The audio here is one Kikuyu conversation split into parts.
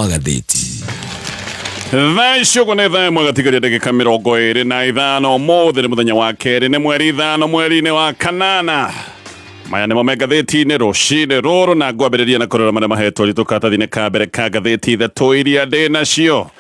Magathĩti. Thaa icio ũguo nĩ thaa ĩmwe gatigaria ndagĩka 25. Ũmũthĩ nĩ mũthenya wa kerĩ, nĩ mweri 5 mweri-inĩ wa kanana. Maya nĩmo me ngathĩti-inĩ rũcinĩ rũrũ, na ngwambĩrĩria na kũrora marĩa mahetwo ritũ karatathi-inĩ ka mbere ka ngathĩti ithatũ iria ndĩ nacio.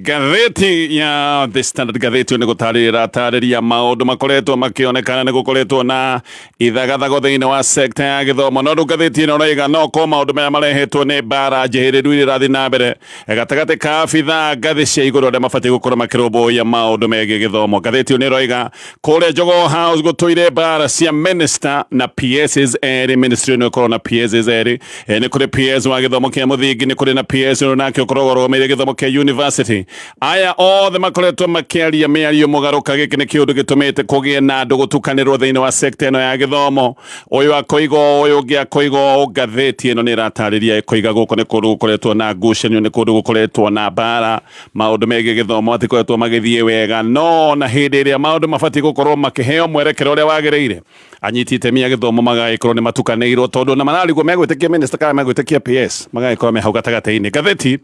Ngathĩti ya The Standard, ngathĩti ĩyo nĩ gũtarĩria ĩratarĩria maũndũ makoretwo makĩonekana nĩ gũkoretwo na ithagathago thĩinĩ wa sekta ya gĩthomo. No rĩu ngathĩti ĩno ĩraiga no korwo maũndũ maya marehetwo nĩ mbara njĩhĩrĩru iria irathiĩ na mbere gatagatĩ ka abithaa ngathĩ cia igũrũ arĩa mabatiĩ gũkorwo makĩrũmbũiya maũndũ megiĩ gĩthomo. Ngathĩti ĩyo nĩ ĩroiga kũrĩa Jogoo House gũtũire mbara cia minister na PSs erĩ. Ministry ĩno ĩkorwo na PSs erĩ. Nĩ kũrĩ PS wa gĩthomo kĩa mũthingi, nĩ kũrĩ na PS ũyũ nake ũkoragwo arũgamĩrĩire gĩthomo kĩa university. Aya othe makoretwo makĩaria mĩario mũgarũka. Gĩkĩ nĩ kĩũndũ gĩtũmĩte kũgĩe na andũ gũtukanĩrwo thĩinĩ wa sekta ĩno ya gĩthomo. Ũyũ akoiga ũũ, ũyũ ũngĩ akoiga ũũ. Ngathĩti ĩno nĩ ĩratarĩria ĩkoiga gũkũ nĩ kũndũ gũkoretwo na ngucanio, nĩ kũndũ gũkoretwo na mbara, maũndũ megiĩ gĩthomo matikoretwo magĩthiĩ wega. No na hĩndĩ ĩrĩa maũndũ mabatiĩ gũkorwo makĩheo mwerekera ũrĩa wagĩrĩire, anyiti itemi a gĩthomo magagĩkorwo nĩ matukanĩirwo, tondũ na mararigwo megwĩtĩkia minister kana megwĩtĩkia PS, magagĩkorwo me hau gatagatĩ-inĩ. Ngathĩti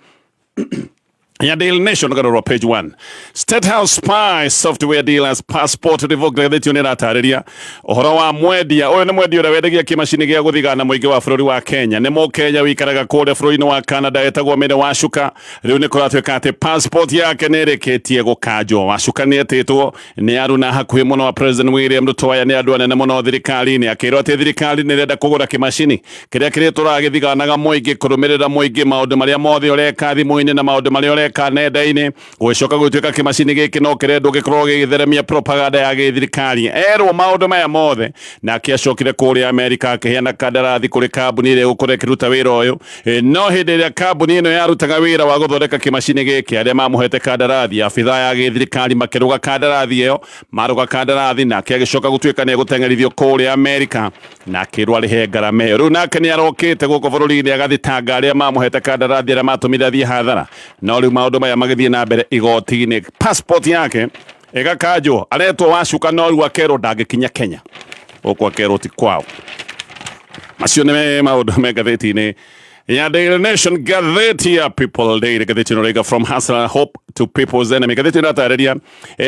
ya Daily Nation garũrwa page 1, State House spy software dealers passport revoked. Ngathĩti ĩyo nĩ ĩratarĩria ũhoro wa mwendia ũyũ. Nĩ mwendia ũrĩa wendagia kĩmacini gĩa gũthigana mũingĩ wa bũrũri wa Kenya. Nĩ Mũkenya wĩikaraga kũrĩa bũrũri-inĩ wa Canada, etagwo Mary Wacuka. Rĩu nĩ kũratuĩka atĩ passport yake nĩ ĩrĩkĩtie gũkanjwo. Wacuka nĩ etĩtwo nĩ aruna hakuhĩ mũno wa President William Ruto. Aya nĩ andũ anene mũno thirikari-inĩ. Akĩrwo atĩ thirikari nĩ ĩrenda kũgũra kĩmacini kĩrĩa kĩrĩtũraga gĩthiganaga mũingĩ, kũrũmĩrĩra mũingĩ maũndũ marĩa mothe ũreka thimũ-inĩ na maũndũ marĩa ũreka nenda-inĩ. Gũgĩcoka gũtuĩka kĩmacini gĩkĩ no kĩrendwo gĩkorwo gĩgĩtheremia propaganda ya gĩthirikari. Erwo maũndũ maya mothe, nake acokire kũrĩa Amerika akĩheana kandarathi kũrĩ kambuni ĩrĩa ĩgũkorwo ĩkĩruta wĩra ũyũ. No hĩndĩ ĩrĩa kambuni ĩno yarutaga wĩra wa gũthondeka kĩmacini gĩkĩ, arĩa mamũhete kandarathi, abithaa ya gĩthirikari, makĩrũga kandarathi ĩyo. Marũga kandarathi, nake agĩcoka gũtuĩka nĩ egũteng'erithio kũrĩa Amerika na akĩrwo arĩhe ngarama ĩyo. Rĩu nake nĩ arokĩte gũkũ bũrũri-inĩ agathitanga arĩa mamũhete kandarathi, arĩa matũmire athiĩ hathara. No rĩu maũndũ maya magĩthiĩ na mbere igoti-inĩ, passport yake ĩgakanjwo. Aretwo Wacuka, no rĩu akerwo ndangĩkinya Kenya, gũkũ akerwo ti kwao. Macio nĩ maũndũ me ngathĩti-inĩ ya Daily Nation. Ngathĩti ya People Daily, ngathĩti ĩno ĩraiga "From Hustler Hope to People's Enemy". Ngathĩti ĩno ĩratarĩria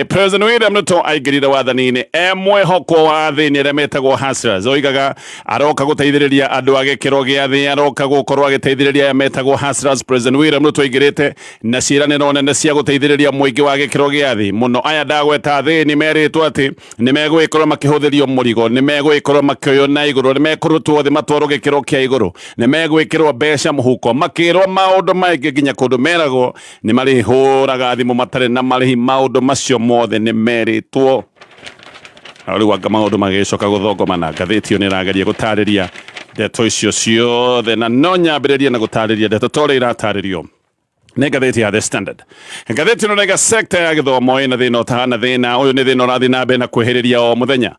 President William Ruto aingĩrire wathani-inĩ e mwĩhoko wa athĩni arĩa metagwo hustlers. Oigaga aroka gũteithĩrĩria andũ a gĩkĩro gĩa thĩ, aroka gũkorwo agĩteithĩrĩria aya metagwo hustlers. President William Ruto aingĩrĩte na ciĩranĩro nene cia gũteithĩrĩria mũingĩ wa gĩkĩro gĩa thĩ mũno. Aya ndagweta athĩni merĩtwo atĩ nĩ megũgĩkorwo makĩhũthĩrio mũrigo, nĩ megũgĩkorwo makĩoywo na igũrũ, nĩ mekũrutwo thĩ matwarwo gĩkĩro kĩa igũrũ, nĩ megwĩkĩrwo mbeca mũhuko, makĩrwo maũndũ maingĩ, nginya kũndũ meragwo nĩ marĩhũraga thimũ matarĩ na marĩhi. Maũndũ macio mothe nĩ merĩtwo. Na rĩu anga maũndũ magĩcoka gũthongomana. Ngathĩti ĩyo nĩ ĩrageria gũtarĩria ndeto icio ciothe, na no nyambĩrĩrie na gũtarĩria ndeto ta ũrĩa iratarĩrio nĩ ngathĩti ya The Standard. Ngathĩti ĩno ĩraiga sekta ya gĩthomo ĩna thĩna ũtahana thĩna. Ũyũ nĩ thĩna ũrathiĩ na mbere na kwĩhĩrĩria o mũthenya.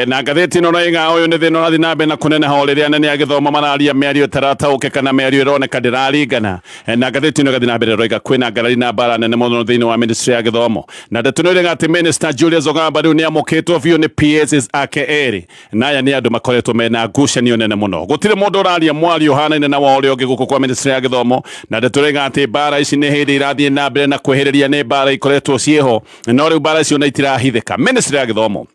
Na ngathĩti ĩno ĩraiga ũyũ nĩ thĩna ũrathiĩ na mbere na kũneneha o rĩrĩa anene a gĩthomo mararia mĩario ĩtarataũkĩka na mĩario ĩroneka ndĩraringana. Na ngathĩti ĩno ĩgathiĩ na mbere ĩroiga kwĩna ngarari na mbara nene mũno thĩinĩ wa ministry ya gĩthomo. Na ndeto ĩno ĩraiga atĩ Minister Julius Ogamba rĩu nĩ amũkĩtwo biũ nĩ PSs ake erĩ, na aya nĩ andũ makoretwo mena ngucanio nene mũno. Gũtirĩ mũndũ ũraria mwario ũhanaine na wa ũrĩa ũngĩ gũkũ kwa ministry ya gĩthomo. Na ndeto ĩraiga atĩ mbara ici nĩ hĩndĩ irathiĩ na mbere na kwĩhĩrĩria, nĩ mbara ikoretwo ciĩho, no rĩu mbara icio na itirahithĩka. Ministry ya gĩthomo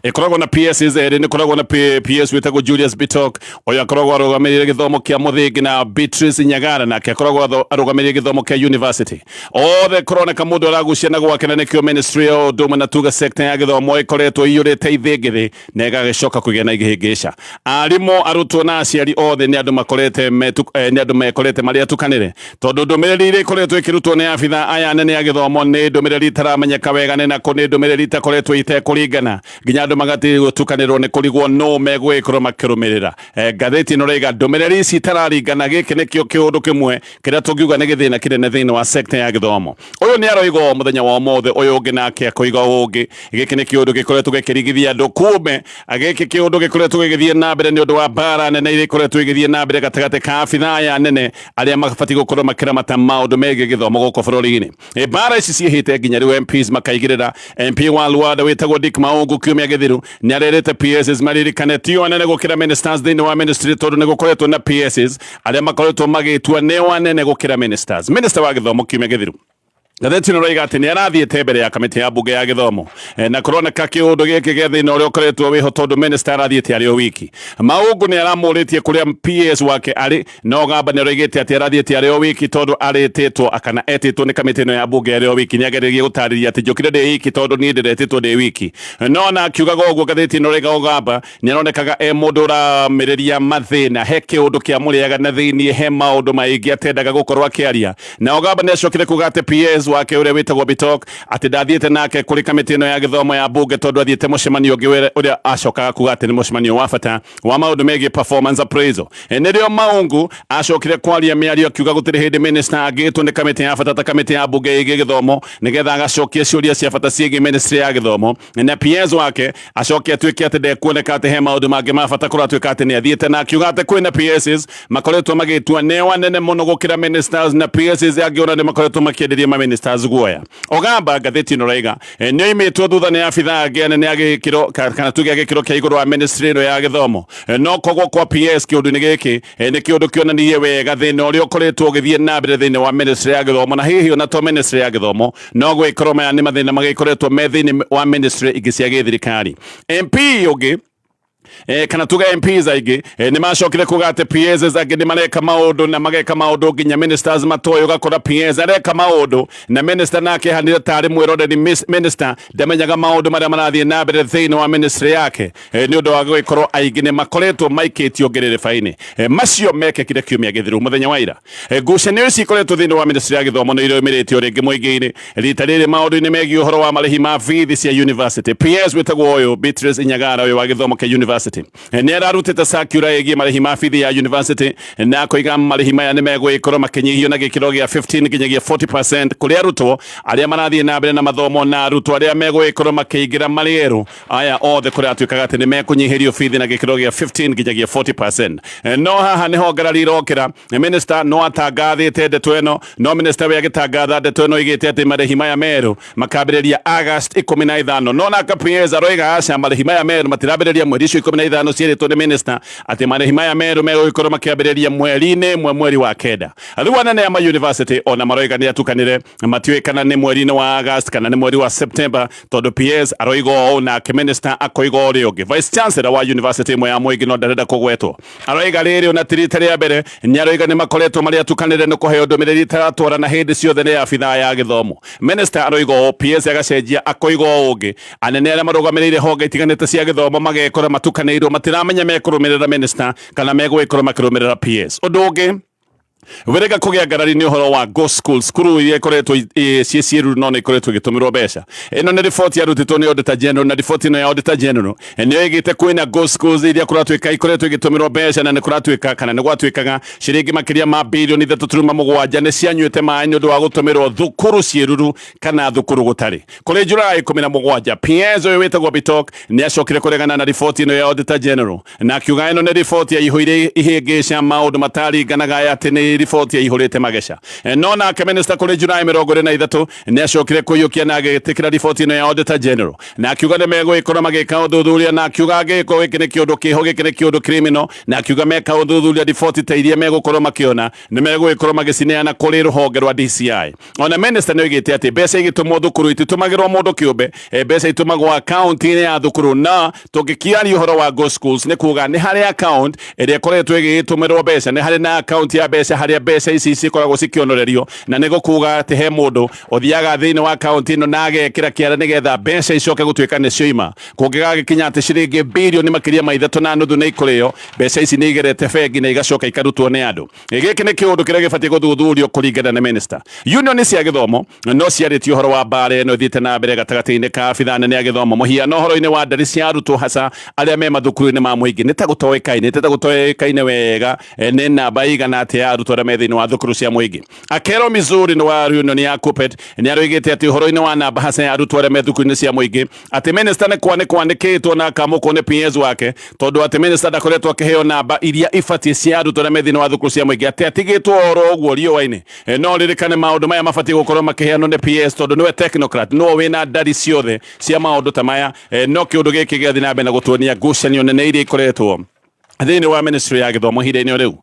ĩkoragwo na PSs erĩ. Nĩ koragwo na PS wĩtagwo Julius Bitok, ũyũ akoragwo arũgamĩrĩire gĩthomo kĩa mũthingi, na Beatrice Nyagara nake akoragwo arũgamĩrĩire gĩthomo kĩa university. Othe kũroneka mũndũ aragucia na gwake, na nĩkĩo ministry ya ũndũ ũmwe na tuga sector ya gĩthomo ĩkoretwo iyũrĩte ithĩngĩthĩ na ĩgagĩcoka kũgĩa na ihĩngĩca. Arimũ, arutwo na aciari othe nĩ andũ makorete nĩ andũ mekorete marĩ atukanĩre, tondũ ndũmĩrĩri iria ikoretwo ĩkĩrutwo nĩ abitha aya anene a gĩthomo nĩ ndũmĩrĩri itaramenyeka wega nĩ nakũ, nĩ ndũmĩrĩri itakoretwo itekũringana, nginya andũ magatiĩ gũtukanĩrwo nĩ kũrigwo nũ megũgĩkorwo makĩrũmĩrĩra. Ngathĩti ĩno ĩraiga ndũmĩrĩri ici itararingana, gĩkĩ nĩkĩo kĩũndũ kĩmwe kĩrĩa tũngiuga nĩ gĩthĩna kĩnene thĩinĩ wa sekta ya gĩthomo. Ũyũ nĩ aroiga ũũ mũthenya wa ũmũthĩ, ũyũ ũngĩ nake akoiga ũũ ũngĩ. Gĩkĩ nĩ kĩũndũ gĩkoretwo gĩkĩrigithia andũ kumbe gĩkĩ kĩũndũ gĩkoretwo gĩgĩthiĩ na mbere nĩ ũndũ wa mbara nene iria ikoretwo igĩthiĩ na mbere gatagatĩ ka abithaa aya nene arĩa mabatiĩ gũkorwo makĩramata maũndũ megiĩ gĩthomo gũkũ bũrũri-inĩ. Mbara ici ciĩhĩte nginya rĩu MPs makaigĩrĩra. MP wa Luanda wĩtagwo Dick Maungu kiumia Kiumia gĩthiru nĩ arerĩte PSs maririkane tio anene gũkĩra ministers thĩinĩ wa ministry, tondũ nĩ gũkoretwo na PSs arĩa makoretwo magĩtua nĩo anene gũkĩra ministers. Minister wa gĩthomo kiumia gĩthiru, ngathĩti ĩno ĩroiga atĩ nĩ arathiĩte mbere ya kamĩtĩ ya mbunge ya gĩthomo. Na kũroneka kĩũndũ gĩkĩ gĩa thĩna ũrĩa ũkoretwo wĩho, tondũ minister arathiĩte arĩ o wiki. Maũngũ nĩ aramũrĩtie kũrĩa PS wake arĩ, no Gamba nĩ aroigĩte atĩ arathiĩte arĩ o wiki tondũ arĩtĩtwo kana etĩtwo nĩ kamĩtĩ ĩno ya mbunge arĩ o wiki. Nĩ ageragia gũtarĩria atĩ njũkire ndĩ wiki tondũ niĩ ndĩretĩtwo ndĩ wiki, no ona akiugaga ũguo, ngathĩti ĩno ĩroiga Ogamba nĩ aronekaga e mũndũ ũramĩrĩria mathĩna, he kĩũndũ kĩamũrĩaga na thĩiniĩ, he maũndũ maingĩ atendaga gũkorwo akĩaria. Na Ogamba nĩ acokire kuga atĩ PS wake ũrĩa wĩtagwo Bitok atĩ ndathiĩte nake kũrĩ kamĩtĩ ĩno ya gĩthomo ya mbunge tondũ athiĩte mũcemanio ũngĩ ũrĩa acokaga kuga atĩ nĩ mũcemanio wa bata wa maũndũ megiĩ performance appraisal. Nĩrĩo Maungu acokire kwaria mĩario akiuga gũtirĩ hĩndĩ minister angĩtwo nĩ kamĩtĩ ya bata ta kamĩtĩ ya mbunge ĩgiĩ gĩthomo nĩgetha agacokia ciũria cia bata ciĩgiĩ ministry ya gĩthomo, na PS wake acoke atuĩke atĩ ndekuoneka atĩ he maũndũ mangĩ ma bata kũratuĩka atĩ nĩ athiĩte. Na akiuga atĩ kwĩna PSs makoretwo magĩtua nĩo anene mũno gũkĩra ministers, na PSs angĩ ona nĩ makoretwo makĩenderia ma ministers guoya. Ogamba, ngathĩti ĩno raiga, nĩ oimĩtwo thutha nĩ abithaa angĩ anene a gĩkĩro kana tuge a gĩkĩro kĩa igũrũ wa ministry ĩno ya gĩthomo. No kogwo kwa PS kĩũndũ-inĩ gĩkĩ nĩ kĩũndũ kĩonanirie wega thĩna ũrĩa ũkoretwo ũgĩthiĩ na mbere thĩinĩ wa ministry ya gĩthomo, na hihi ona to ministry ya gĩthomo, no gwĩkorwo maya nĩ mathĩna magĩkoretwo me thĩinĩ wa ministry ingĩ cia gĩthirikari. MP ũngĩ, kana tuge MPs aingĩ, nĩ macokire kuga atĩ PSs angĩ nĩ mareka maũndũ na mageka maũndũ nginya ministers matoĩ. Ũgakora PS areka maũndũ na minister nake ahanire tarĩ mwĩroreri, minister ndamenyaga maũndũ marĩa marathiĩ na mbere thĩinĩ wa ministry yake, nĩ ũndũ wa gũgĩkorwo aingĩ nĩ makoretwo maikĩtio ngĩrĩrĩba-inĩ. Macio mekĩkire kiumia gĩthiru mũthenya wa ira. Ngucanio ici ikoretwo thĩinĩ wa ministry ya gĩthomo nĩ irũmĩrĩtio rĩngĩ mũingĩ-inĩ, rita rĩrĩ maũndũ-inĩ megiĩ ũhoro wa marĩhi ma bithi cia university. PS wĩtagwo ũyũ Beatrice Inyagara, ũyũ wa gĩthomo kĩa university, nĩ ararutĩte circular ĩgiĩ marĩhi ma bithi ya university na akoiga marĩhi maya nĩ megũgĩkorwo makĩnyihio na gĩkĩro gĩa 15 nginyagia 40% kũrĩ arutwo arĩa marathiĩ na mbere na mathomo na arutwo arĩa megũgĩkorwo makĩingĩra marĩ erũ. Aya othe kũratuĩkaga atĩ nĩ mekũnyihĩrio bithi na gĩkĩro gĩa 15 nginyagia 40%. No haha nĩho ngarari irokĩra. Minister no atangathĩte ndeto ĩno, no minister we agĩtangatha ndeto ĩno oigĩte atĩ marĩhi maya merũ makambĩrĩria August 15, no nake PS aroiga aca, marĩhi maya merũ matirambĩrĩria mweri ũcio 15 ciĩrĩtwo nĩ minister, atĩ marĩhi maya merũ megũgĩkorwo makĩambĩrĩria mweri-inĩ ĩmwe mweri wa kenda. Rĩu anene a ma university ona maroiga nĩ atukanĩre, matiũĩ kana nĩ mweri-inĩ wa August kana nĩ mweri wa September, tondũ PS aroiga ũũ nake minister akoiga ũrĩa ũngĩ. Vice Chancellor wa university ĩmwe ya mũingĩ, no ndarenda kũgwetwo, aroiga rĩrĩ ona ti rita rĩa mbere. Nĩ aroiga nĩ makoretwo marĩ atukanĩre nĩ kũheo ndũmĩrĩri itaratwarana hĩndĩ ciothe nĩ abithaa ya gĩthomo. Minister aroiga ũũ, PS agacenjia akoiga ũũ ũngĩ. Anene arĩa marũgamĩrĩire honge itiganĩte cia gĩthomo magekora matukanĩirwo, matiramenya mekũrũmĩrĩra minister kana megũgĩkorwo makĩrũmĩrĩra PS. Ũndũ ũngĩ wĩrĩga kũgĩa ngarari nĩ ũhoro wa ghost schools, cukuru iria ikoretwo ciĩ ciĩruru no nĩ ikoretwo igĩtũmĩrwo mbeca. Ĩno nĩ riboti yarutĩtwo nĩ Auditor General, na riboti ĩno ya Auditor General nĩyo ĩgĩte kwĩna ghost schools iria kũratuĩka ikoretwo igĩtũmĩrwo mbeca, na nĩ kũratuĩka kana nĩ gwatuĩkaga ciringi makĩria ma birioni 3.7 nĩ cianyuĩte maĩ nĩ ũndũ wa gũtũmĩrwo thukuru ciĩruru kana thukuru gũtarĩ. Kũrĩ July 17, PS ũyũ wĩtagwo Bitok nĩ acokire kũregana na riboti ĩno ya Auditor General na akiuga ĩno nĩ riboti yaihũire ihĩngĩca, maũndũ mataringanaga, atĩ nĩ riboti yaihũrĩte mageca. No nake minister kũrĩ July 23 nĩ acokire kũiyũkia na agĩtĩkĩra riboti ĩno ya Auditor General na akiuga nĩ megũgĩkorwo magĩka ũthuthuria, na akiuga angĩgĩkorwo gĩkĩ nĩ kĩũndũ kĩho, gĩkĩ nĩ kĩũndũ criminal, na akiuga meka ũthuthuria riboti ta iria megũkorwo makĩona nĩ megũgĩkorwo magĩcineana kũrĩ rũhonge rwa DCI. Ona minister nĩ oigĩte atĩ mbeca igĩtũmwo thukuru ititũmagĩrwo mũndũ kĩũmbe, mbeca itũmagwo akaunti-inĩ ya thukuru. Na tũngĩkĩaria ũhoro wa ghost schools, nĩ kuga nĩ harĩ account ĩrĩa ĩkoretwo ĩgĩtũmĩrwo mbeca, nĩ harĩ na account ya mbeca harĩa mbeca ici cikoragwo cikĩonorerio, na nĩ gũkuga atĩ he mũndũ ũthiaga thĩinĩ wa account ĩno na agekĩra kĩara nĩgetha mbeca icoke gũtuĩka nĩ cioima. Kũngĩgagĩkinya atĩ ciringi birioni makĩria ma 3.5 nĩ ikũrĩo, mbeca ici nĩ igerete bengi na igacoka ikarutwo nĩ andũ. Gĩkĩ nĩ kĩũndũ kĩrĩa gĩbatiĩ gũthuthurio kũringana na minister. Union cia gĩthomo no ciarĩtie ũhoro wa mbara ĩno ĩthiĩte na mbere gatagatĩ-inĩ ka abithaa anene a gĩthomo, mũhiano ũhoro-inĩ wa ndari cia arutwo, hasa arĩa me mathukuru-inĩ ma mũingĩ. Nĩ ta gũtoĩkaine wega nĩ namba igana atĩa ya arutwo. arutwo arĩa me thĩinĩ wa thukuru cia mũingĩ. Akero Mizuri nĩ wa union ya KUPPET nĩ aroigĩte atĩ ũhoro-inĩ wa namba hasa ya arutwo arĩa me thukuru-inĩ cia mũingĩ, atĩ minister nĩ kwanĩkĩtwo na akamũkwo nĩ PS wake, tondũ atĩ minister ndakoretwo akĩheo namba iria ibatiĩ cia arutwo arĩa me thĩinĩ wa thukuru cia mũingĩ, atĩ atigĩtwo oro ũguo riũa-inĩ. No ririkane maũndũ maya mabatiĩ gũkorwo makĩheanwo nĩ PS, tondũ nĩwe technocrat, nĩwe wĩna ndari ciothe cia maũndũ ta maya. No kĩũndũ gĩkĩ gĩathiĩ na mbere na gũtuonia ngucanio nene iria ikoretwo thĩinĩ wa ministry ya gĩthomo ihinda-inĩ rĩu.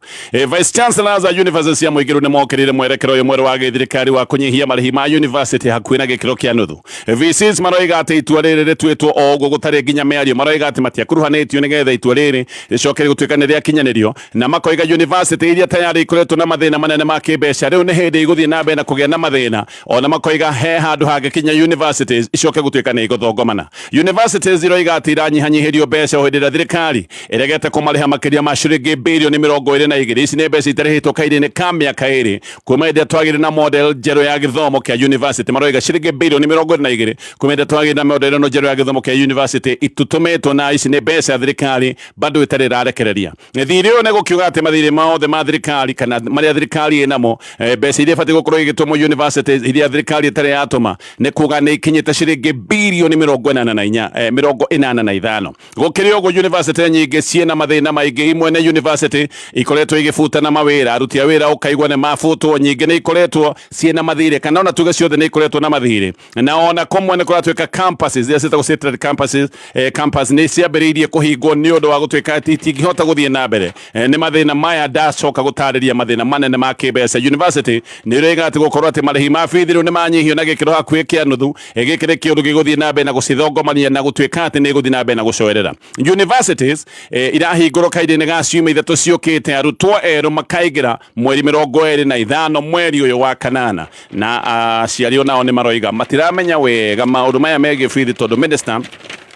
Vice chancellors a university cia mũingĩ rĩu nĩ mokĩrĩire mwerekero ũyũ mwerũ wa gĩthirikari wa kũnyihia marĩhi ma university hakuhĩ na gĩkĩro kĩa nuthu. VCs maroiga atĩ itua rĩrĩ rĩtuĩtwo o ũguo gũtarĩ nginya mĩario. Maroiga atĩ matiakuruhanĩtio nĩgetha itua rĩrĩ rĩcoke gũtuĩka nĩ rĩakinyanĩrio, na makoiga university iria tayari ikoretwo na mathĩna manene ma kĩmbeca rĩu nĩ hĩndĩ igũthiĩ na mbere na kũgĩa na mathĩna. Ona makoiga he handũ hangĩkinya universities icoke gũtuĩka nĩ igũthongomana. Universities iroiga atĩ iranyihanyihĩrio mbeca o hĩndĩ ĩrĩa thirikari ĩregete kũmarĩha makĩria ma ciringi birioni 22. Ici nĩ mbeca itarĩhĩtwo kahinda-inĩ ka mĩaka 2 kuma hĩndĩ ĩrĩa twagĩire na model njerũ ya gĩthomo kĩa university. Maroiga ciringi birioni 22 kuma hĩndĩ ĩrĩa twagĩire na model ĩno njerũ ya gĩthomo kĩa university itutũmĩtwo, na ici nĩ mbeca thirikari bado ĩtarĩ ĩrarekereria. Thirĩ ũyũ nĩ gũkiuga atĩ mathirĩ mothe ma thirikari kana marĩa thirikari ĩnamo, mbeca iria ibatiĩ gũkorwo igĩtũmwo universities iria thirikari ĩtarĩ yatũma, nĩ kuga nĩ ikinyĩte ciringi birioni 84, 85. Gũkĩrĩ ũguo, university nyingĩ ciĩna mathĩna maingĩ. Imwe nĩ university ikoretwo igĩbutana mawĩra, aruti a wĩra ũkaigua nĩ mabutwo. Nyingĩ nĩ ikoretwo ciĩna mathirĩ, kana ona tuge ciothe nĩ ikoretwo na mathirĩ, na ona kũmwe nĩ kũratuĩka campuses iria ciĩtagwo satellite campuses, campus nĩ ciambĩrĩirie kũhingwo nĩ ũndũ wa gũtuĩka atĩ itingĩhota gũthiĩ na mbere. Nĩ mathĩna maya ndacoka gũtarĩria, mathĩna manene ma kĩmbeca. University nĩ ĩroiga atĩ gũkorwo atĩ marĩhi ma bithi rĩu nĩ manyihio na gĩkĩro hakuhĩ kĩa nuthu, gĩkĩ nĩ kĩũndũ gĩgũthiĩ na mbere na gũcithongomania na gũtuĩka atĩ nĩ ĩgũthiĩ na mbere na gũcoerera. Universities irahingũrwo kahinda-inĩ ga ciumia 3 ciũkĩte, arutwo erũ makaingĩra mweri 25 mweri ũyũ wa kanana, na aciari onao nĩ maroiga matiramenya wega maũndũ maya megiĩ bithi, tondũ minister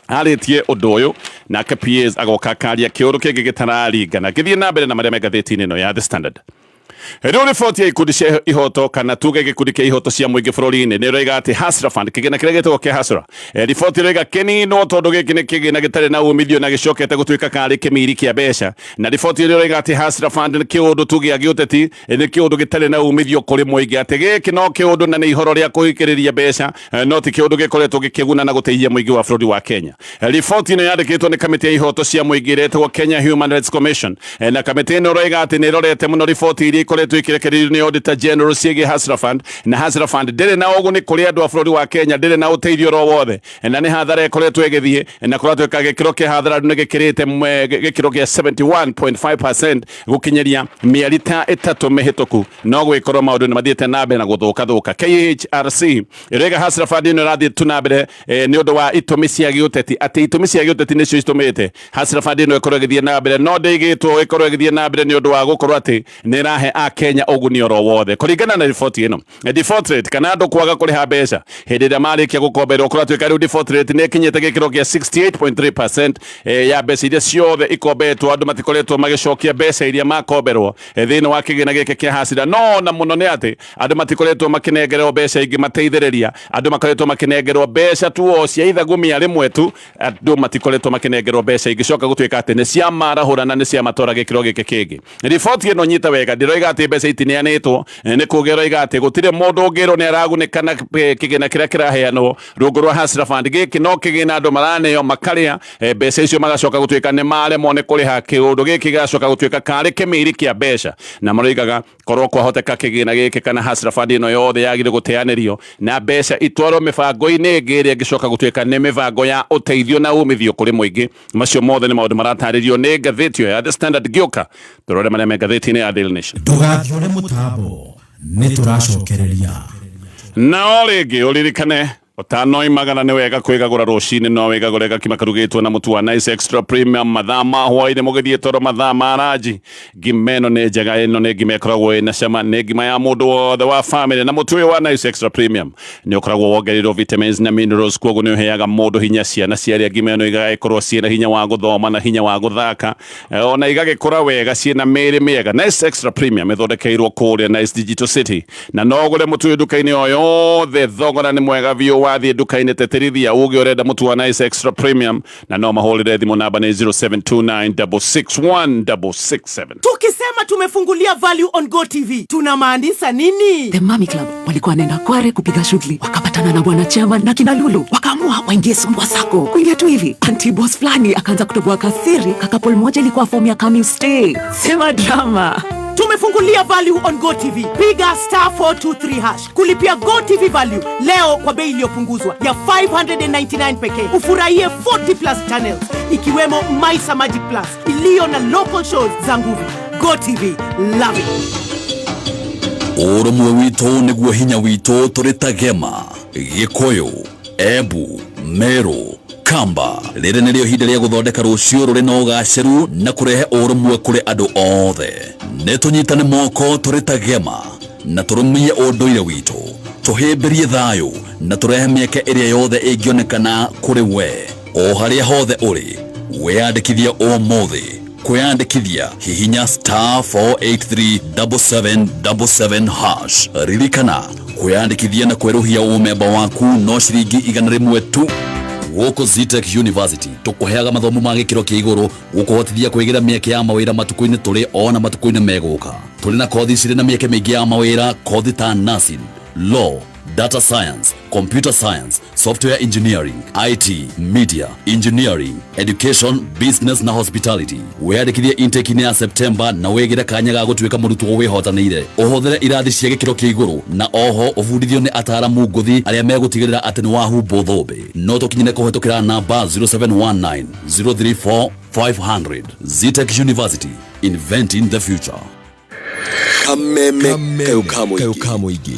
arĩtie ũndũ ũyũ nake PS agoka akaria kĩũndũ kĩngĩ gĩtararingana. Ngĩthiĩ na mbere na marĩa me ngathĩti-inĩ ĩno ya The Standard rĩu, riboti ya ikundi cia ihoto, kana tuge gĩkundi kĩa ihoto cia mũingĩ bũrũri-inĩ, nĩ ĩroiga atĩ Hustler Fund, kĩgĩna kĩrĩa gĩtagwo kĩa Hustler, riboti ĩroiga kĩninwo tondũ gĩkĩ nĩ kĩgĩna gĩtarĩ na umithio na gĩcokete gũtuĩka karĩ kĩmiri kĩa mbeca. Na riboti ĩrĩa ĩroiga atĩ Hustler Fund nĩ kĩũndũ tu gĩa gĩũteti, nĩ kĩũndũ gĩtarĩ na umithio kũrĩ mũingĩ, atĩ gĩkĩ no kĩũndũ na nĩ ihoro rĩa kũhikĩrĩria mbeca, no ti kĩũndũ gĩkoretwo gĩkĩguna na gũteithia mũingĩ wa bũrũri wa Kenya. Riboti ĩno yandĩkĩtwo nĩ kamĩtĩ ya ihoto cia mũingĩ ĩrĩa ĩtagwo Kenya Human Rights Commission, na kamĩtĩ ĩno ĩroiga atĩ nĩ ĩrorete mũno riboti iria ikoretwo ikĩrekererio nĩ Auditor General ciĩgiĩ Hustler Fund, na Hustler Fund ndĩrĩ na ũguni kũrĩ andũ a bũrũri wa Kenya, ndĩrĩ na ũteithio oro wothe, na nĩ hathara ĩkoretwo ĩgĩthiĩ na kũratuĩka gĩkĩro kĩa hathara nĩ gĩkĩrĩte gĩkĩro kĩa 71.5% gũkinyĩria mĩeri ta 3 mĩhĩtũku, no gwĩkorwo maũndũ nĩ mathiĩte na mbere na gũthũka thũka. KHRC ĩroiga Hustler Fund ĩno ĩrathiĩ tu na mbere nĩ ũndũ wa itũmi cia gĩũteti, atĩ itũmi cia gĩũteti nĩcio itũmĩte Hustler Fund ĩno ĩkorwo ĩgĩthiĩ na mbere, no ndĩigĩtwo ĩkorwo ĩgĩthiĩ na mbere nĩ ũndũ wa gũkorwo atĩ nĩ ĩrahe akenya ũguni oro wothe. Kũringana na riboti ĩno, default rate, kana andũ kwaga kũrĩha mbeca hĩndĩ ĩrĩa marĩkia gũkomberwo, kũratuĩka rĩu default rate nĩ ĩkinyĩte gĩkĩro kĩa 68.3% ya mbeca iria ciothe ikombetwo. Andũ matikoretwo magĩcokia mbeca iria makomberwo thĩinĩ wa kĩgĩna gĩkĩ kĩa Hustler. No na mũno nĩ atĩ andũ matikoretwo makĩnengerwo mbeca ingĩ mateithĩrĩria, andũ makoretwo makĩnengerwo mbeca tu o cia ithagumia rĩmwe tu. Andũ matikoretwo makĩnengerwo mbeca ingĩcoka gũtuĩka atĩ nĩ cia marahũra na nĩ cia matwara gĩkĩro gĩkĩ kĩngĩ. Riboti ĩno, nyita wega, ndĩroiga atĩ mbeca itineanĩtwo. Nĩ kuga ĩroiga atĩ gũtirĩ mũndũ ũngĩrwo nĩ aragunĩka na kĩgĩna kĩrĩa kĩraheanwo rungu rwa Hustler Fund. Gĩkĩ no kĩgĩna andũ maraneo makarĩa mbeca icio, magacoka gũtuĩka nĩ maremwo nĩ kũrĩha. Kĩũndũ gĩkĩ gĩgacoka gũtuĩka karĩ kĩmiri kĩa mbeca, na maroigaga korwo kwahoteka kĩgĩna gĩkĩ kana Hustler Fund ĩno yothe yagĩrĩire gũteanĩrio na mbeca itwarwo mĩbango-inĩ ĩngĩ ĩrĩa ĩngĩcoka gũtuĩka nĩ mĩbango ya ũteithio na umithio kũrĩ mũingĩ. Macio mothe nĩ maũndũ maratarĩrio nĩ ngathĩti ĩyo ya The Standard. Ngĩũka tũrore marĩa me ngathĩti-inĩ ya Daily Nation. Ndũgathiũre mũtambo, nĩ tũracokereria. Na o rĩngĩ ũririkane, ũtanoimagara nĩ wega kwĩgagũra rũcinĩ, no wĩgagũre gakima karugĩtwo na mũtu wa Nice Extra Premium. Mathaa ma hwaĩ-inĩ mũgĩthiĩ toro, mathaa ma ranji, ngima ĩno nĩ njega. Ĩno nĩ ngima ĩkoragwo ĩna cama, nĩ ngima ya mũndũ wothe wa family, na mũtu ũyũ wa Nice Extra Premium nĩ ũkoragwo wongereirwo vitamins na minerals, koguo nĩ ũheaga mũndũ hinya. Ciana ciarĩa ngima ĩno igagĩkorwo ciĩna hinya wa gũthoma na hinya wa gũthaka, ona igagĩkũra wega ciĩna mĩĩrĩ mĩega. Nice Extra Premium ĩthondekeirwo kũrĩa Nice Digital City, na no ũgũre mũtu ũyũ nduka-inĩ o yothe. Thogora nĩ mwega biũ. Wathiĩ nduka-inĩ tĩtĩrithia uge ũrenda mũtu wa Nice Extra Premium, na no mahũrĩre thimũ namba nĩ 0729661667. Tukisema tumefungulia value on Go TV, tunamaanisha nini? The Mami Club walikuwa wanaenda Kware kupiga shughuli, wakapatana na bwana chairman na kina Lulu, wakaamua waingie Sumbwa Sacco. Kuingia tu hivi, anti boss fulani akaanza kutoboa kasiri, kakapol moja ilikuwa fomu ya come you stay. Sema drama. Tumefungulia value on Go TV. Piga star 423 hash kulipia Go TV value leo kwa bei iliyopunguzwa ya 599 pekee. Ufurahie 40 plus channels ikiwemo Maisa Magic Plus iliyo na local shows za nguvu. Go TV, love it. Ũrũmwe witũ nĩguo hinya witũ tũrĩ ta Gema, Gĩkũyũ, Embu, Meru, Kamba. Rĩrĩ nĩrĩo ihinda rĩa gũthondeka rũciũ rũrĩ na ũgacĩru na kũrehe ũrũmwe kũrĩ andũ othe. Nĩ tũnyitane moko tũrĩ ta Gema na tũrũmie ũndũire witũ, tũhĩmbĩrie thayũ na tũrehe mĩeke ĩrĩa yothe ĩngĩonekana kũrĩ we o harĩa hothe ũrĩ. Wĩyandĩkithie ũmũthĩ. Kwĩyandĩkithia hihinya star 4837777 hash. Ririkana, kwĩyandĩkithia na kwerũhia ũmemba waku no ciringi 100 tu. Gũkũ Zetech University tũkũheaga mathomo ma gĩkĩro kĩa igũrũ gũkũhotithia kwĩgĩra mĩeke ya mawĩra matukũ-inĩ tũrĩ ona matukũ-inĩ megũka. Tũrĩ na kothi cirĩ na mĩeke mĩingĩ ya mawĩra, kothi ta nursing, law, data science, computer science, software engineering, IT, media, engineering, education, business na hospitality. Wĩyandĩkithie intake-inĩ ya September na wĩgĩre kanya ga gũtuĩka mũrutwo wĩhotanĩire. Ũhũthĩre irathi cia gĩkĩro kĩa igũrũ na oho ũbundithio nĩ ataaramu ngũthi arĩa megũtigĩrĩra atĩ nĩ wahumbwo thũmbĩ. No tũkinyĩre kũhetũkĩra namba 0719 034 500. Zetech University, inventing the future. Kameme kayo ka mũingĩ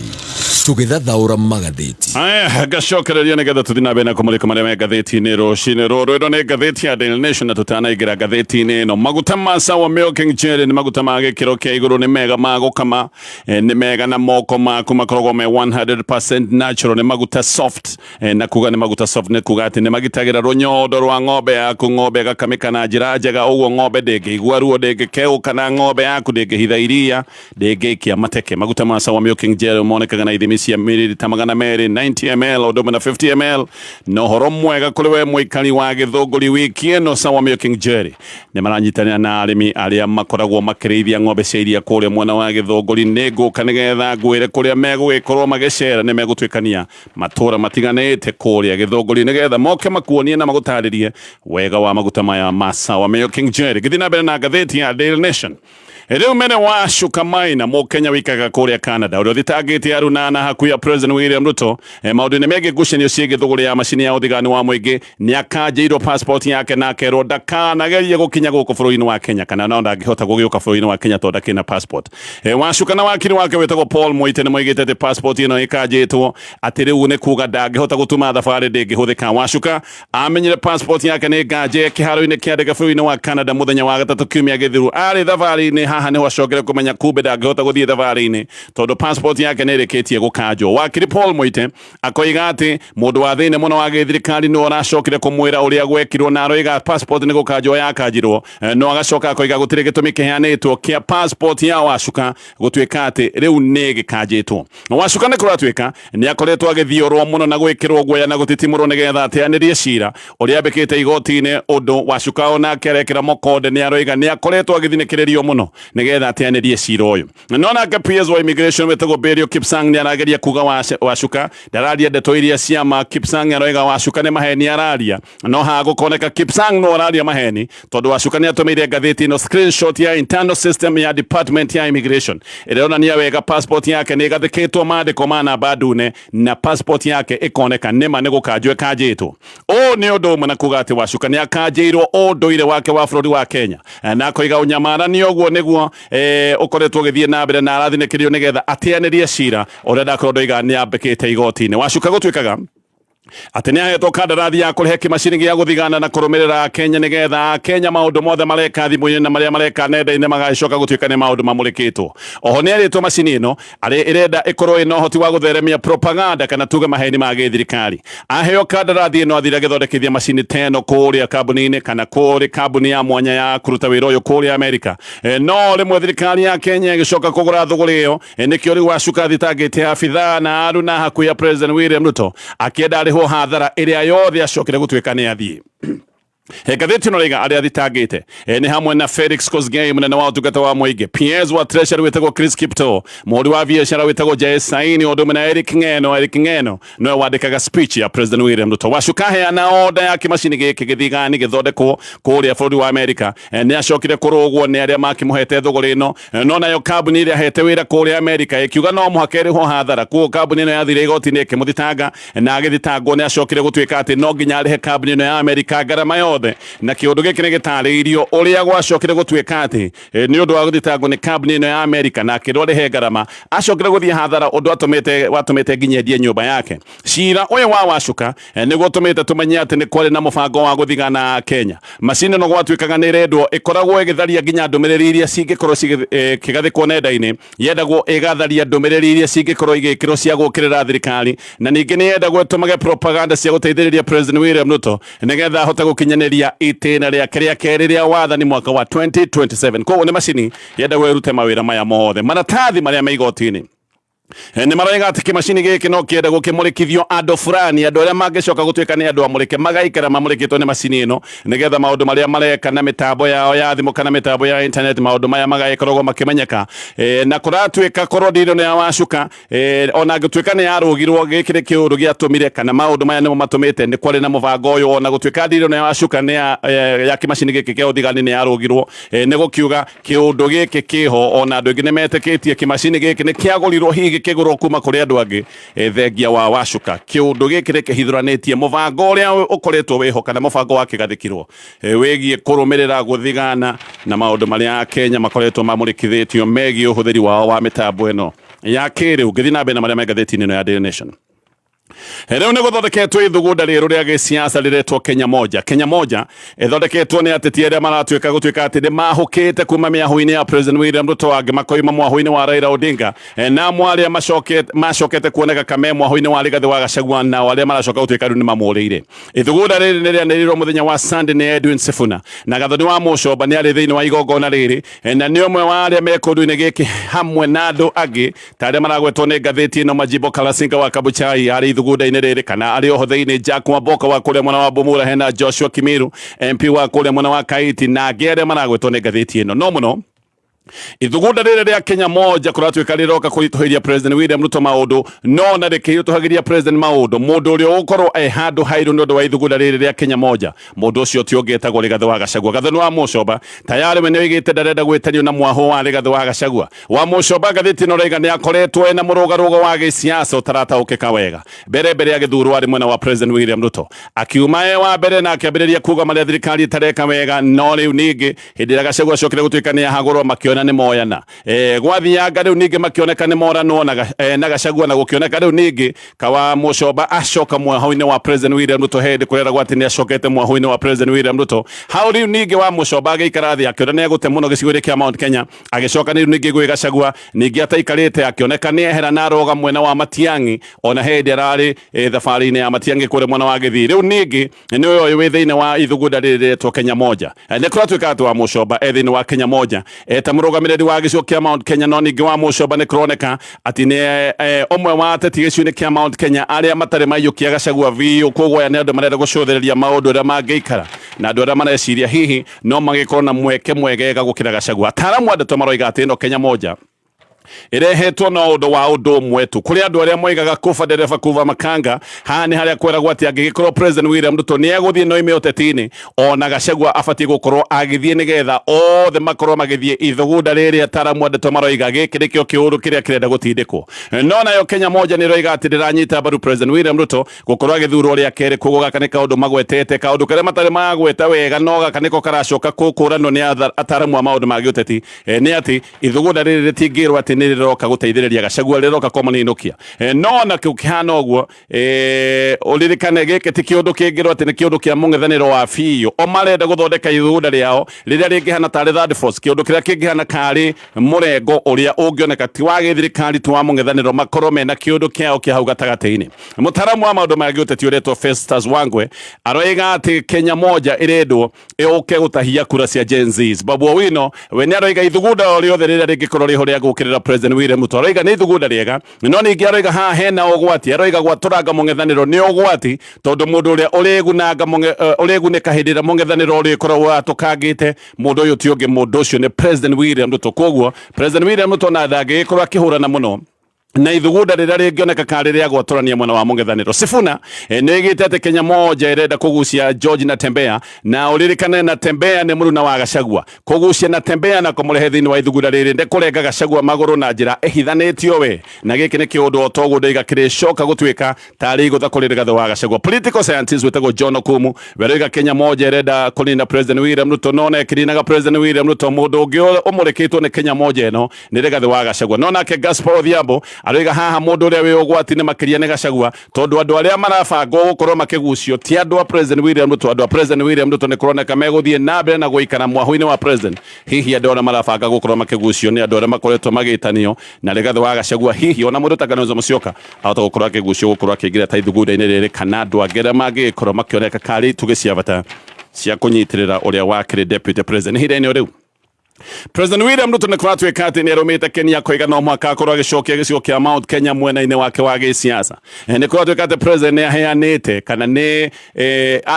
tũgĩthathaũra magathĩti. Aya, ngacokereria nĩgetha tũthiĩ na mbere na kũmũrĩka marĩa me ngathĩti-inĩ rũcinĩ rũrũ. Ĩno nĩ ngathĩti ya Daily Nation, na tũtanaingĩra ngathĩti-inĩ ĩno, maguta ma Sawa Milking Jelly nĩ maguta ma gĩkĩro kĩa igũrũ, nĩ mega ma gũkama, nĩ mega na moko maku, makoragwo me 100% natural, nĩ maguta soft, na kuga nĩ maguta soft nĩ kuga atĩ nĩ magitagĩra rũnyondo rwa ng'ombe yaku, ng'ombe ĩgakamĩka na njĩra njega, ũguo ng'ombe ndĩngĩigua ruo, ndĩngĩkeũka, na ng'ombe yaku ndĩngĩhitha iria, ndĩngĩikia mateke. Maguta ma Sawa Milking Jelly monekaga na ithimi cia mililita 200, 90 ml ũndũ ũmwe na 50 ml. Na ũhoro mwega kũrĩ we mũikari wa Gĩthũngũri, wiki ĩno Sawa Milking Jelly nĩ maranyitanĩra na arĩmi arĩa makoragwo makĩrĩithia ng'ombe cia iria kũrĩa mwena wa Gĩthũngũri. Nĩ ngũka nĩgetha ngwĩre kũrĩa megũgĩkorwo magĩcera, nĩ megũtuĩkania matũra matiganĩte kũrĩa Gĩthũngũri nĩgetha moke makuonie na magũtarĩrie wega wa maguta maya ma Sawa Milking Jelly. Gĩthiĩ na mbere na ngathĩti ya Daily Nation. Rĩu mene wa Shuka Maina, Mũkenya wĩikaga kũrĩa Canada, ũrĩa ũthitangĩte arunana hakuhĩ ya President William Ruto maũndũ-inĩ megiĩ ngucanio ciĩgiĩ thũgũrĩ ya macini ya ũthigani wa mũingĩ, nĩ akanjĩirwo passport yake na akerwo ndakanagerie gũkinya gũkũ bũrũri-inĩ wa Kenya, kana no ndangĩhota gũgĩũka bũrũri-inĩ wa Kenya tondũ ndakĩrĩ na passport. Wacuka na wakiri wake wĩtagwo Paul Moite nĩ moigĩte atĩ passport ĩno ĩkanjĩtwo atĩ rĩu nĩ kuga ndangĩhota gũtuma thabarĩ, ndĩngĩhũthĩka. Wacuka amenyire passport yake nĩ nganje kĩharo-inĩ kĩa ndege bũrũri-inĩ wa Canada mũthenya wa gatatũ kiumia gĩthiru, arĩ thabarĩ-inĩ. Haha nĩho acokere kũmenya kumbe ndangĩhota gũthiĩ thabarĩ-inĩ tondũ passport yake nĩ ĩrĩkĩtie gũkanjwo. Wakiri Paul Moite akoiga atĩ mũndũ wa thĩinĩ mũno wa gĩthirikari nĩwe ũracokire kũmwĩra ũrĩa gwekirwo, na aroiga passport nĩ gũkanjwo yakanjirwo, no agacoka akoiga gũtirĩ gĩtũmi kĩheanĩtwo kĩa passport ya Wacuka gũtuĩka atĩ rĩu nĩ gĩkanjĩtwo. Wacuka nĩ kũratuĩka nĩ akoretwo agĩthiorwo mũno na gwĩkĩrwo guoya na gũtitimũrwo nĩgetha ateanĩrie cira ũrĩa ambĩkĩte igoti-inĩ. Ũndũ Wacuka onake arekĩra mokonde, nĩ aroiga nĩ akoretwo agĩthinĩkĩrĩrio mũno nĩgetha ateanĩrie cira ũyũ. No nake PS wa immigration wĩtagwo Belio Kipsang nĩ arageria kuga Wacuka ndararia ndeto iria ciama. Kipsang aroiga Wacuka nĩ maheni araria, no haha gũkoneka Kipsang no araria maheni tondũ Wacuka nĩ atũmĩire ngathĩti ĩno screenshot ya internal system ya department ya immigration ĩronania wega passport yake nĩ ĩgathĩkĩtwo maandĩko ma namba ndune, na passport yake ĩkoneka nĩma nĩ gũkanjwo ĩkanjĩtwo. Ũũ nĩ ũndũ ũmwe na kuga atĩ Wacuka nĩ akanjĩirwo ũndũire wake wa bũrũri wa Kenya, na akoiga ũnyamaranio ũguo nĩguo ũkoretwo ũgĩthiĩ na mbere na arathinĩkĩrio nĩgetha ateanĩrie cira ũrĩa ndakorwo ndoiga nĩ ambĩkĩte igoti-inĩ. Wacuka gũtuĩkaga Atĩ nĩ ahetwo kandarathi ya kũrehe kĩmacini gĩa gũthigana na kũrũmĩrĩra Kenya nĩgetha Kenya maũndũ mothe mareka thimũ-inĩ na marĩa mareka nenda-inĩ magagĩcoka gũtuĩka nĩ maũndũ mamũrĩkĩtwo. Oho nĩ erĩtwo macini ĩno arĩ ĩrenda ĩkorwo ĩna ũhoti wa gũtheremia propaganda kana tuge maheni ma gĩthirikari. Aheo kandarathi ĩno athire agĩthondekithia macini ta ĩno kũrĩa kambuni-inĩ kana kũrĩ kambuni ya mwanya ya kũruta wĩra ũyũ kũrĩa Amerika. No rĩmwe thirikari ya Kenya ĩgĩcoka kũgũra thũgũrĩ ĩyo. Nĩkĩo rĩu Wacuka athitangĩte abithaa na aruna hakuhĩ ya President William Ruto akĩenda arĩhwo hathara ĩrĩa yothe acokire gũtuĩka nĩ athiĩ. Ngathĩti ĩno rĩga arĩa athitangĩte nĩ hamwe na Felix Kosgei mũnene wa ũtungata wa mũingĩ, PS wa Treasury wĩtagwo Chris Kiptoo, mũhũri wa biacara wĩtagwo Jae Saini, ũndũ ũmwe na Eric Ng'eno. Eric Ng'eno nĩwe wandĩkaga speech ya President William Ruto. Wacuka aheana oda ya kĩmacini gĩkĩ gĩthigani gĩthondekwo kũrĩa bũrũri wa Amerika. Nĩ acokire kũrũgwo nĩ arĩa makĩmũhete thũgũrĩ ĩno, no nayo kambuni ĩrĩa ahete wĩra kũrĩa Amerika ĩkiuga no mũhaka ĩrĩhwo hathara. Koguo kambuni ĩno yathire igoti-inĩ ĩkĩmũthitanga, na agĩthitangwo nĩ acokire gũtuĩka atĩ no nginya arĩhe kambuni ĩno ya Amerika ngarama yothe. Na kĩũndũ gĩkĩ nĩ gĩtarĩirio ũrĩa gwacokire gũtuĩka atĩ nĩ ũndũ wa gũthitangwo nĩ kambuni ĩno ya Amerika na akĩrwo arĩhe ngarama, acokire gũthiĩ hathara ũndũ watũmĩte nginya endie nyũmba yake. Cira ũyũ wa Wacuka nĩguo ũtũmĩte tũmenye atĩ nĩ kwarĩ na mũbango wa gũthigana Kenya. Macini ĩno gwatuĩkaga nĩ ĩrendwo ĩkoragwo ĩgĩtharia nginya ndũmĩrĩri iria cingĩkorwo cikĩgathĩkwo nenda-inĩ. Yendagwo ĩgatharia ndũmĩrĩri iria cingĩkorwo igĩkĩrwo cia gũũkĩrĩra thirikari, na ningĩ nĩ yendagwo ĩtũmage propaganda cia gũteithĩrĩria President William Ruto nĩgetha ahote gũkinyanĩria itĩna rĩake rĩa kerĩ rĩa wathani mwaka wa 2027. Koguo nĩ macini yendagwo ĩrute mawĩra maya mothe. Maratathi marĩa me igoti-inĩ nĩ maroiga atĩ kĩmacini gĩkĩ no kĩende gũkĩmũrĩkithio andũ fulani, andũ arĩa mangĩcoka gũtuĩka nĩ andũ amũrĩke magaikara mamũrĩkĩtwo nĩ macini ĩno nĩgetha maũndũ marĩa mareka na mĩtambo yao ya thimũ kana mĩtambo ya internet maũndũ maya magagĩkoragwo makĩmenyeka. Na kũratuĩka korwo ndiro nĩ ya Wacuka, ona gũtuĩka nĩ yarũgirwo, gĩkĩ nĩ kĩũndũ gĩatũmire kana maũndũ maya nĩmo matũmĩte nĩ kwarĩ na mũbango ũyũ. Ona gũtuĩka ndiro nĩ ya Wacuka nĩ ya kĩmacini gĩkĩ kĩa ũthigani nĩ yarũgirwo, nĩ gũkiuga kĩũndũ gĩkĩ kĩho. Ona andũ aingĩ nĩ metĩkĩtie kĩmacini gĩkĩ nĩ kĩagũrirwo, hihi gĩkĩgũrwo kuma kũrĩ andũ angĩ thengia wa Wacuka. Kĩũndũ gĩkĩ nĩ kĩhithũranĩtie mũbango ũrĩa ũkoretwo wĩho kana mũbango wa kĩgathĩkirwo wĩgiĩ kũrũmĩrĩra gũthigana na maũndũ marĩa Kenya makoretwo mamũrĩkithĩtio megiĩ ũhũthĩri wao wa mĩtambo ĩno ya kĩrĩu. Ngĩthiĩ na mbere na marĩa me ngathĩti-inĩ ĩno ya Daily Nation, rĩu nĩ gũthondeketwo ithugunda rĩerũ rĩa gĩsiasa rĩretwo Kenya Moja. Kenya Moja ĩthondeketwo nĩ ateti arĩa maratuĩka gũtuĩka atĩ nĩ mahũkĩte kuma mĩahũ-inĩ ya President William Ruto, angĩ makoima mwahũ-inĩ wa Raila Odinga, na amwe arĩa macokete kuoneka kame mwahũ-inĩ wa Rigathĩ wa Gachagua, nao arĩa maracoka gũtuĩka rĩu nĩ mamũrĩire. Ithugunda rĩrĩ nĩ rĩanĩrĩirwo mũthenya wa Sunday nĩ Edwin Sifuna, na Gathoni wa Mũcomba nĩ arĩ thĩinĩ wa igongona rĩrĩ, na nĩ ũmwe wa arĩa me kũndũ-inĩ gĩkĩ hamwe na andũ angĩ ta arĩa maragwetwo nĩ ngathĩti ĩno. Majimbo Kalasinga wa Kabuchai arĩ ithugunda-inĩ rĩrĩ kana arĩ oho thĩinĩ, Jack Wamboka wa kũrĩa mwena wa Bumula, hena Joshua Kimiru MP wa kũrĩa mwena wa Kaiti, na angĩ arĩa maragwetwo nĩ ngathĩti ĩno. No mũno ithugunda rĩrĩ rĩa Kenya Moja kũratuĩka rĩroka kũritũhĩria President William Ruto maũndũ, no na rĩkĩritũhagĩria President maũndũ, mũndũ ũrĩa ũgũkorwo e handũ hairũ nĩ ũndũ wa ithugunda rĩrĩ rĩa Kenya Moja, mũndũ ũcio ti ũngĩ etagwo Rigathĩ wa Gachagua. Gathoni wa Mũcomba tayarĩ we nĩoigĩte ndarenda gwĩtanio na mwahũ wa Rigathĩ wa Gachagua. Wa Mũcomba ngathĩti ĩno raiga nĩ akoretwo ena mũrũgarũgo wa gĩsiasa ũtarataũkĩka wega. Mbere mbere agĩthurwo arĩ mwena wa President William Ruto, akiuma e wa mbere na akĩambĩrĩria kuga marĩa thirikari ĩtareka wega, no rĩu ningĩ hĩndĩ ĩrĩa Gachagua acokire gũtuĩka nĩ ahagũrwo makĩona nĩ moyana, gwathianga rĩu ningĩ makĩoneka nĩ moranwo na Gachagua, na gũkĩoneka rĩu ningĩ Kawa Mũcomba acoka mwahũ-inĩ wa President William Ruto hĩndĩ kũreragwo atĩ nĩ acokete mwahũ-inĩ wa President William Ruto. Hau rĩu ningĩ wa Mũcomba agĩikara thĩ akĩona nĩ egũte mũno gĩcigo-inĩ kĩa Mount Kenya, agĩcoka rĩu ningĩ gwĩ Gachagua, ningĩ ataikarĩte akĩoneka nĩ ehera na aroga mwena wa Matiang'i, ona hĩndĩ ararĩ thabarĩ-inĩ ya Matiang'i kũrĩa mwena wa Gĩthii. Rĩu ningĩ nĩ ũyũ wĩ thĩinĩ wa ithugunda rĩrĩ rĩretwo Kenya Moja. Nĩ kũratuĩka atĩ wa Mũcomba e thĩinĩ wa Kenya Moja eta mũrũgamĩrĩri wa gĩcigo kĩa Mount Kenya, no ningĩ wa Mũcomba nĩ kũroneka atĩ nĩ ũmwe wa ateti gĩcigo-inĩ kĩa Mount Kenya arĩa matarĩ maiyũkia Gachagua biũ. Koguo aya nĩ andũ marenda gũcũthĩrĩria maũndũ ũrĩa mangĩikara na andũ arĩa mareciria hihi no magĩkorwo na mweke mwegega gũkĩra Gachagua. Ataaramu a ndeto maroiga atĩ ĩno Kenya Moja ĩrehetwo no ũndũ wa ũndũ ũmwe tu kũrĩ andũ arĩa moigaga kuba ndereba kuba makanga. Haha nĩ harĩa kweragwo atĩ angĩgĩkorwo President William Ruto nĩ egũthiĩ no ime ũteti-inĩ, ona Gachagua abatiĩ gũkorwo agĩthiĩ nĩgetha othe makorwo magĩthiĩ ithugunda rĩrĩ. Ataaramu a ndeto maroiga gĩkĩ nĩkĩo kĩũndũ kĩrĩa kĩrenda gũtindĩkwo, no nayo Kenya Moja nĩ ĩroiga atĩ ndĩranyita mbaru President William Ruto gũkorwo agĩthurwo rĩa kerĩ. Koguo gaka nĩ kaũndũ magwetete, kaũndũ karĩa matarĩ magweta wega, no gaka nĩko karacoka gũkũranwo nĩ ataaramu a maũndũ ma gĩũteti, nĩ atĩ ithugunda rĩrĩ rĩtingĩrwo atĩ nĩ rĩroka gũteithĩrĩria Gachagua, rĩroka kũmũninũkia. No na kĩhana ũguo, ũririkane gĩkĩ ti kĩũndũ kĩngĩrwo atĩ nĩ kĩũndũ kĩa mũng'ethanĩro wa biũ. O marenda gũthondeka ithugunda rĩao rĩrĩa rĩngĩhana tarĩ third force, kĩũndũ kĩrĩa kĩngĩhana karĩ mũrengo ũrĩa ũngĩoneka ti wa gĩthirikari, ti wa mũng'ethanĩro, makorwo mena kĩũndũ kĩao kĩa hau gatagatĩ-inĩ. Mũtaaramu wa maũndũ ma gĩũteti ũretwo Festus Wangwe aroiga atĩ Kenya Moja ĩrendwo ĩũke gũtahia kura cia Gen Zs. Babu Owino we nĩ aroiga ithugunda o rĩothe rĩrĩa rĩngĩkorwo rĩho rĩa gũkĩrĩra President William Ruto, aroiga nĩ ithugunda rĩega, no ningĩ aroiga haha hena ũgwati. Aroiga gwatũranga mũng'ethanĩro nĩ ũgwati, tondũ mũndũ ũrĩa ũrĩgunĩka hĩndĩ ĩrĩa mũng'ethanĩro ũrĩkoragwo watũkangĩte mũndũ ũyũ ti ũngĩ, mũndũ ũcio nĩ President William Ruto. Koguo President William Ruto ona ndangĩgĩkorwo akĩhũrana mũno na ithugunda rĩrĩa rĩngĩoneka karĩ rĩa gwatũrania mwena wa mũng'ethanĩro. Sifuna nĩ ĩgĩte atĩ Kenya Moja ĩrenda kũgucia George Natembeya, na ũririkane Natembeya nĩ mũruna wa Gachagua. Kũgucia Natembeya na kũmũrehe thĩinĩ wa ithugunda rĩrĩ nĩ kũrenga Gachagua magũrũ na njĩra ĩhithanĩtio we, na gĩkĩ nĩ kĩũndũ o toguo ndaiga kĩrĩcoka gũtuĩka tarĩ igũtha kũrĩ Rigathĩ wa Gachagua. Political scientist wĩtagwo John Okumu weroiga Kenya Moja ĩrenda kũnina President William Ruto, no na ĩkĩninaga President William Ruto mũndũ ũngĩ ũmũrĩkĩtwo nĩ Kenya Moja ĩno nĩ Rigathĩ wa Gachagua. No nake Gaspar Odhiambo aroiga haha mũndũ ũrĩa wĩ ũgwati-inĩ makĩria nĩ Gachagua, tondũ andũ arĩa marabangwo gũkorwo makĩgucio ti andũ a President William Ruto. Andũ a President William Ruto nĩ kũroneka megũthiĩ na mbere na gũikara mwahũ-inĩ wa President. Hihi andũ arĩa marabanga gũkorwo makĩgucio nĩ andũ arĩa makoretwo magĩtanio na Rigathĩ wa Gachagua. Hihi ona mũndũ ta Kalonzo Musyoka ahota gũkorwo akĩgucio gũkorwo akĩingĩra ta ithugunda-inĩ rĩrĩ, kana andũ angĩ arĩa mangĩgĩkorwo makĩoneka karĩ itugĩ cia bata cia kũnyitĩrĩra ũrĩa wakĩrĩ Deputy President ihinda-inĩ rĩu. President William Ruto nĩ kũratuĩka atĩ nĩ arũmĩte Kenya koiga no mũhaka akorwo agĩcokia gĩcigo kĩa Mount Kenya mwena-inĩ wake wa gĩsiasa. Nĩ kũratuĩka atĩ President nĩ aheanĩte kana nĩ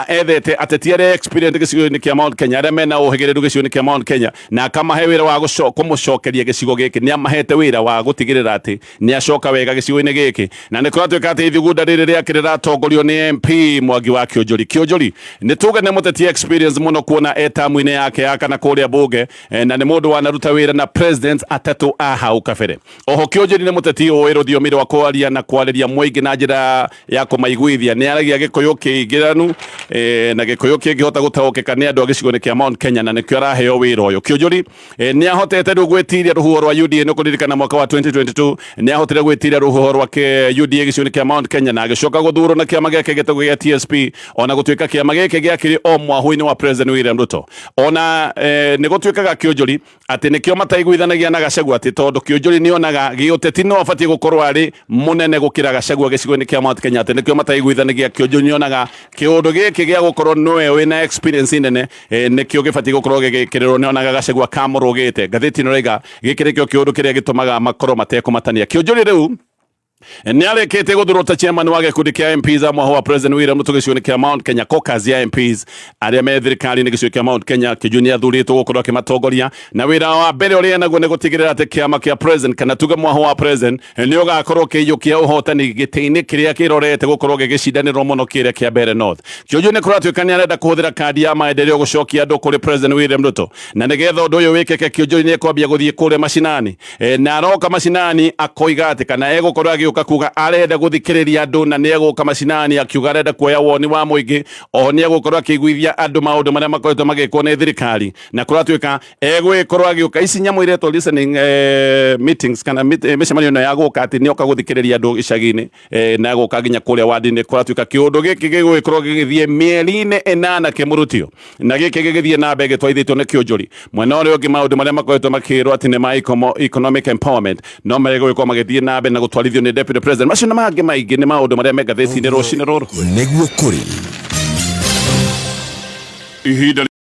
ethete ateti arĩa experience gĩcigo-inĩ kĩa Mount Kenya, arĩa mena ũhĩgĩrĩru gĩcigo-inĩ kĩa Mount Kenya, na akamahe wĩra wa kũmũcokeria gĩcigo gĩkĩ. Nĩ amahete wĩra wa gũtigĩrĩra atĩ nĩ acoka wega gĩcigo-inĩ gĩkĩ, na nĩ kũratuĩka atĩ ithugunda rĩrĩ rĩake rĩratongorio nĩ MP Mwangi wa Kĩũnjũri. Kĩũnjũri nĩ tuge nĩ mũteti experience mũno kuona e tamu-inĩ yake ya kana kũrĩa bunge, na nĩ mũndũ wanaruta wĩra na president atatũ a hau kabere. Oho Kĩũnjũri nĩ mũteti ũĩ rũthiomi rwa kwaria na kwarĩria mũingĩ na njĩra ya kũmaiguithia. Nĩ aragia Gĩkũyũ kĩingĩranu, na Gĩkũyũ kĩngĩhota gũtaũkĩka nĩ andũ a gĩcigo-inĩ kĩa Mount Kenya, na nĩkĩo araheo wĩra ũyũ. Kĩũnjũri nĩ ahotete rĩu gwĩtiria rũhuho rwa UDA. Nĩ kũririkana mwaka wa 2022 nĩ ahotire gwĩtiria rũhuho rwa UDA gĩcigo-inĩ kĩa Mount Kenya, na agĩcoka gũthurwo na kĩama gĩake gĩtagwo gĩa TSP, ona gũtuĩka kĩama gĩkĩ gĩakĩrĩ o mwahũ-inĩ wa President William Ruto. Ona nĩ gũtuĩkaga Kĩũnjũri atĩ nĩkĩo mataiguithanagia na Gachagua, atĩ tondũ Kĩũnjũri nĩonaga gĩũteti no abatiĩ gũkorwo arĩ mũnene gũkĩra Gachagua gĩcigo-inĩ kĩa Mount Kenya, atĩ nĩkĩo mataiguithanagia. Kĩũnjũri nĩonaga kĩũndũ gĩkĩ gĩa gũkorwo nĩwe wĩna experience nene, nĩkĩo gĩbatiĩ gũkorwo gĩgĩkĩrĩrwo. Nĩonaga Gachagua kamũrũgĩte. Ngathĩti ĩno ĩrauga gĩkĩ nĩkĩo kĩũndũ kĩrĩa gĩtũmaga makorwo matekũmatania. Kĩũnjũri rĩu nĩ arĩkĩtie gũthurwo ta chairman wa gĩkundi kĩa MPs a mwahũ wa President William Ruto gĩcigo-inĩ kĩa Mount Kenya, caucus ya MPs arĩa me thirikari-inĩ gĩcigo kĩa Mount Kenya. Kĩnjũ nĩ athurĩtwo gũkorwo akĩmatongoria, na wĩra wa mbere ũrĩa naguo nĩ gũtigĩrĩra atĩ kĩama kĩa President, kana tuge mwahũ wa President, nĩ ũgakorwo ũkĩiyũkia ũhotani gĩtĩ-inĩ kĩrĩa kĩrorete gũkorwo gĩgĩcindanĩrwo mũno, kĩrĩa kĩa Mbeere North. Kĩũnjũ nĩ kũratuĩka nĩ arenda kũhũthĩra kandi ya maendeleo gũcokia andũ kũrĩ President William Ruto, na nĩgetha ũndũ ũyũ wĩkĩke, Kĩũnjũ nĩ ekwambia gũthiĩ kũrĩa macinani, na aroka macinani akoiga atĩ kana egũkorwo agĩũka kuga arenda gũthikĩrĩria andũ, na nĩ egũka macinani akiuga arenda kuoya woni wa mũingĩ. Oho nĩ egũkorwo akĩiguithia andũ maũndũ marĩa makoretwo magĩkwo nĩ thirikari, na kũratuĩka egũgĩkorwo agĩũka ici nyamũ iretwo listening meetings kana mĩcemanio ĩno ya gũka atĩ nĩoka gũthikĩrĩria andũ icagi-inĩ, na gũka nginya kũrĩa wandi-inĩ. Kũratuĩka kĩũndũ gĩkĩ gĩgũgĩkorwo gĩgĩthiĩ mĩeri-inĩ 8 kĩmũrutio, na gĩkĩ gĩgĩthiĩ na mbere gĩtwarithĩtio nĩ Kĩũnjũri. Mwena ũrĩa ũngĩ, maũndũ marĩa makoretwo makĩrwo atĩ nĩ ma economic empowerment no megũgĩkorwo magĩthiĩ na mbere na gũtwarithio nĩ Deputy President. Macio na mangĩ maingĩ nĩ maũndũ marĩa me ngathĩti-inĩ rũcinĩ rũrũ. Nĩguo kũrĩ ihinda.